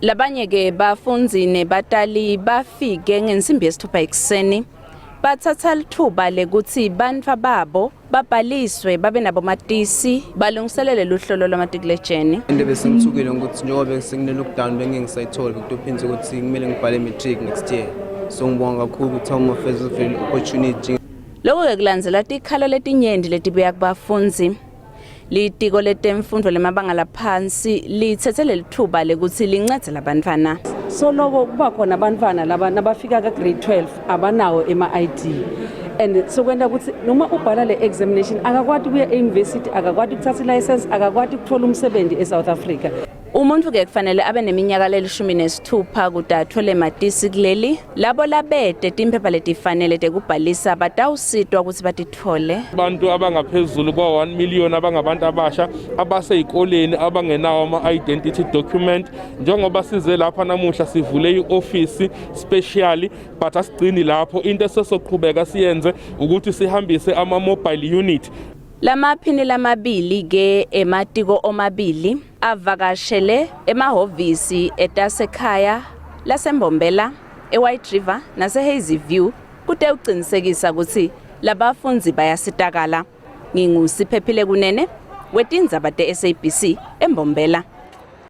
Labanye-ke bafundzi nebatali bafike ngensimbi yesithupha ekuseni batsatsa lithuba lekutsi bantfwa babo babhaliswe babe nabomatisi balungiselele luhlolo lwamatikuletsheni. Into besengithukile ukuthi njengoba sengine-lockdown bengeke ngisayithola bekutophindze ukuthi kumele ngibhale matric next year so ngibonga kakhulu ukuthi Home Affairs uvele opportunity. Lokhu-ke kulandzela tikhalo letinyenti letibuya kubafundzi. Litiko letemfundvo lemabanga laphansi litsetse lelithuba lekutsi lincedze labantfwana. Soloko kuba khona abantfwana laba nabafika ka-grade 12 abanawo ema-ID and sokwenta ukuthi noma ubhala le examination akakwati kuya e-university, akakwati kuthatha i-license, akakwati kuthola umsebenzi e-South Africa. Umuntfu-ke kufanele abe neminyaka lelishumi nesithupha kute atfole matisi kuleli. Labo labete timphepha letifanele tekubhalisa batawusitwa kutsi batitfole. Abantu abangaphezulu kwa-1 million abangabantu abasha abaseyikoleni abangenawo ama-identity document, njengoba size lapha namuhla sivule i-ofisi specially, but asigcini lapho. Into esesoqhubeka siyenze ukuthi sihambise ama-mobile unit. Lamaphini lamabili ke ematiko omabili avakashele emahhovisi etasekhaya laseMbombela, eWhite River naseHazyview kute ucinisekisa kutsi labafundzi bayasitakala. NginguSiphephile Kunene wetindzaba te-SABC eMbombela.